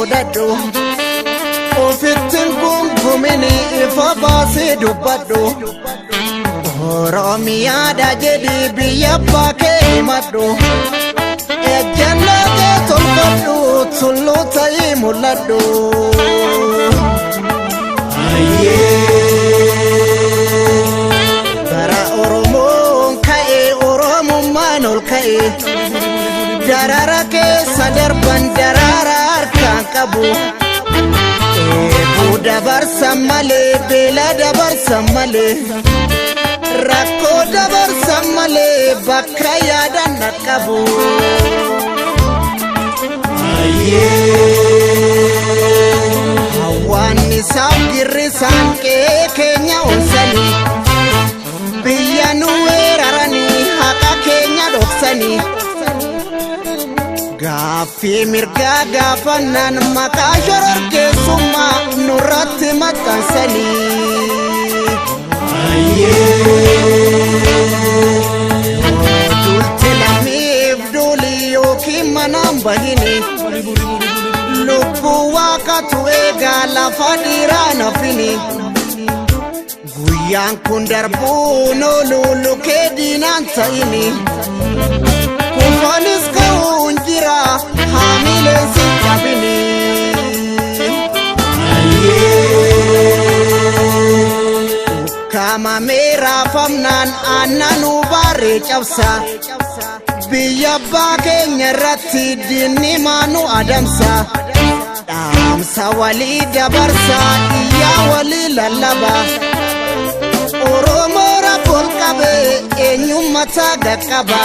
godhadhu. Ofittiin gungumini ifa baasii dubbadhu. Oromiyaadha jedhi biyya abbaa kee himadhu. Ejjennoo kee tolfadhu tulluu ta'ii mul'adhu. Bara Oromoon ka'e Oromummaan ol ka'e darara keessa darban daraara harkaan qabu. Eebuu dabarsan malee beela dabarsan malee rakkoo dabarsan malee bakka yaadan dhaqqabu. Hawwaannisaaf girrisaan qe'ee keenya onsanii biyya nu weeraranii haqa keenya dhoksanii. Gaaffii mirgaa gaafannaan maqaa shororkeessummaa nurratti maxxansanii. Duulti lammiif duuli yookiin manaan bahini. Lubbuu waaqatu eegaa lafa dhiiraa nafini. Guyyaan kun darbuun oolu lukee diinaan ta'ini. Kufaanis ka'uun jira haamileen si cabini. Ukkaamamee raafamnaan aannanuu baaree cabsa. Biyya abbaa keenya irratti diinni maanu adamsa. Dhaamsa walii dabarsa iyyaa walii lallaba. Oromoo rabboon qabee eenyummataa gaqqaba.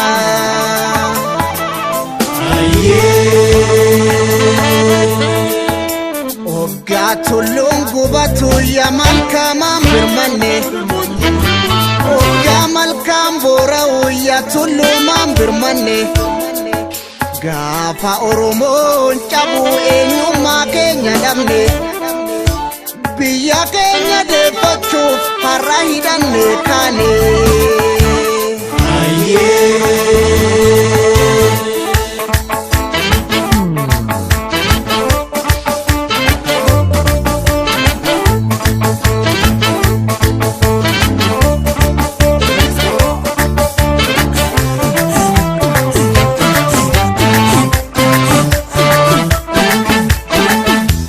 Oggaa tulluun gubatu yaa malkaamaan birmanne. Oggaa malkaan boora'u yaa tulluumaan birmanne. Gaafa Oromoon cabu eenyummaa keenya dhabne. Biyya keenya deeffachuuf har'a hidhanne kaane.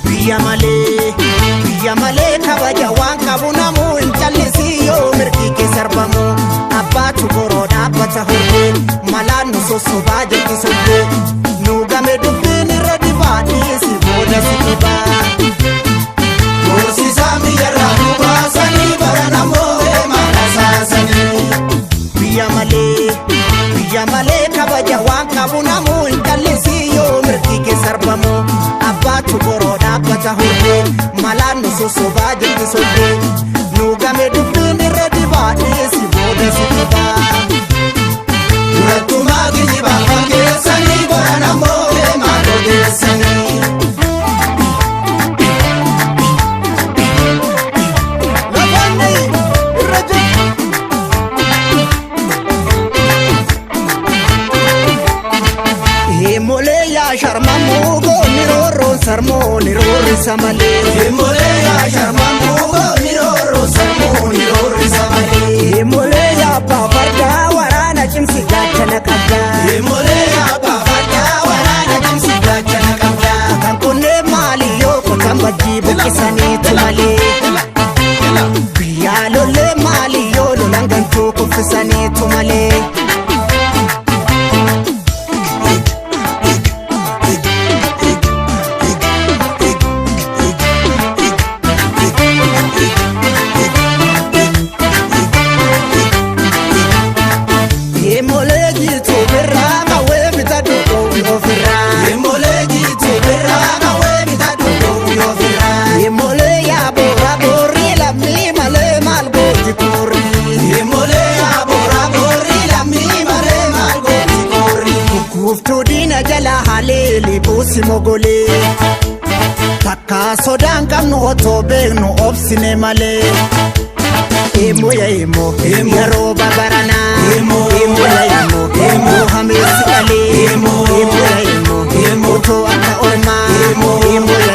Biyya malee biyya malee kabaja waan qabu namuu hin callisii yoo mirgi kee sarbamu abbaatu boroo dhaabbata hordee malaan nu sossobaa jetti sobdee nu game dubbiin irra dibaa dhiisi booda si dhibaa. Horsiisaan biyyarraa nu baasanii baran ammoo maal asaasanii. Biyya malee biyya malee kabaja waan qabu namuu hin callisii yoo mirgi kee sarbamu abbaatu boroo dhaabbata hordee malaan nu sossobaa jetti sobdee nu game dubbiin irra dibaa dhiisi booda si dhibaa. Durattumaa geejjibaa fakkeessanii baran ammoo maal odeessanii. Lafaanni irra jiru. Himolee yaa sharmamuu goonni roorroon sarmoo ni roorrisa malee. Himolee yaa sharmamuu goonni roorroo sarmuu ni roorrisa malee. Himolee yaa abbaa fardaa waraana cimsi gaachana qabdaa. Himolee yaa abbaa fardaa waraana cimsi gaachana qabdaa. Kan kunneen maali yoo qotan bajjii buqqisaniitu malee. Biyyaa lollee maali yoo lolan gantuu kuffisaniitu malee. Himolee jiituu birraa qawwee bitadhu dhoowwi ofirraa. Himolee jiituu birraa qawwee bitadhu dhoowwi ofirraa. Himolee yaa boora boorri lammii malee maal gooti koorri. Himolee yaa boora boorri lammii malee maal gooti koorri. Kuuftuu diina jala haleeli buusi mogolee. Takka sodaan qabnu otoo beeknu obsine malee. Emo ya emo, Emo. yeroo babaranaa. Emo. Emo ya emo, Emo. hameessi dhalee. Emo. Emo ya emo, Emo. otoo akka ormaa. Emo. Emo ya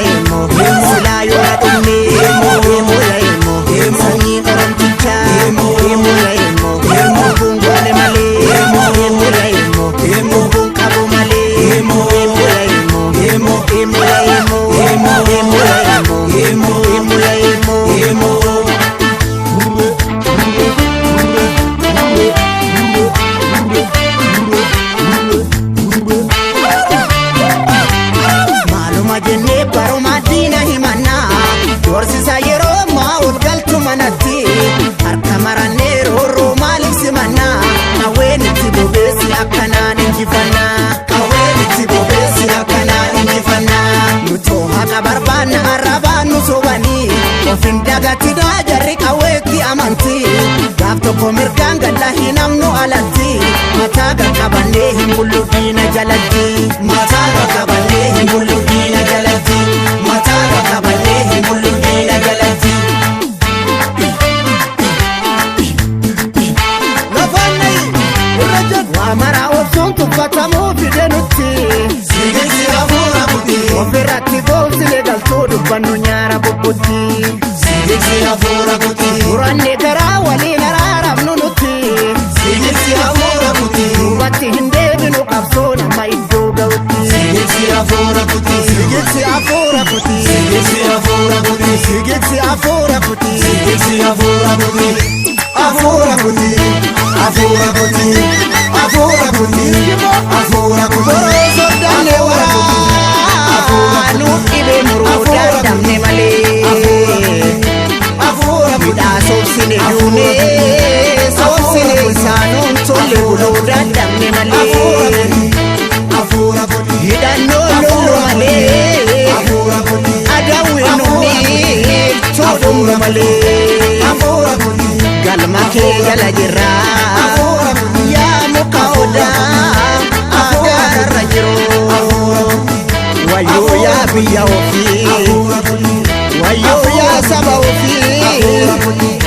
fidaa jarri qawweetti amanti. Gaaf tokko mirgaan galla hin hamnu alatti. Mataa qaqqabannee hin bullu diina jalatti. Mataa qaqqabannee hin bullu diina jalatti. Mataa qaqqabannee hin bullu diina jalatti. Waa maraa obsuun tuffatamuu fide nutti. Siigigsi hafuura kuti. Ofirratti goomsine galtuu dubbannu nyaara bubbutti. Siigigsi hafuura kuti. Muranne garaa waliin araaramnu nuti. Siigigsi hafuura kuti. Duubatti hin deebinu qabsoo nama iddoo ga'utti. Siigigsi hafuura kuti. Siigigsi hafuura kuti. Siigigsi hafuura kuti. Siigigsi hafuura kuti. Siigigsi hafuura kuti. Hafuura kuti. Hafuura kuti. Hafuura kuti. Hafuura kuti. Boroo soddaanne waraanuu dhibee muruu dandamne malee. Hafuura kuti. Hidhaa soobsine duunee soobsine isaanuun tolle buluu dandamne malee. Hafuura kuti. Hidhannoo lollu malee. Hafuura kuti. Adawwi nuuni tuudhumnu malee. Hafuura kuti. Galma kee jala jirra yaa muka odaa agaarra jiru. Wayyoo yaa biyya ofii, Hafuura kuti. wayyoo yaa saba ofii.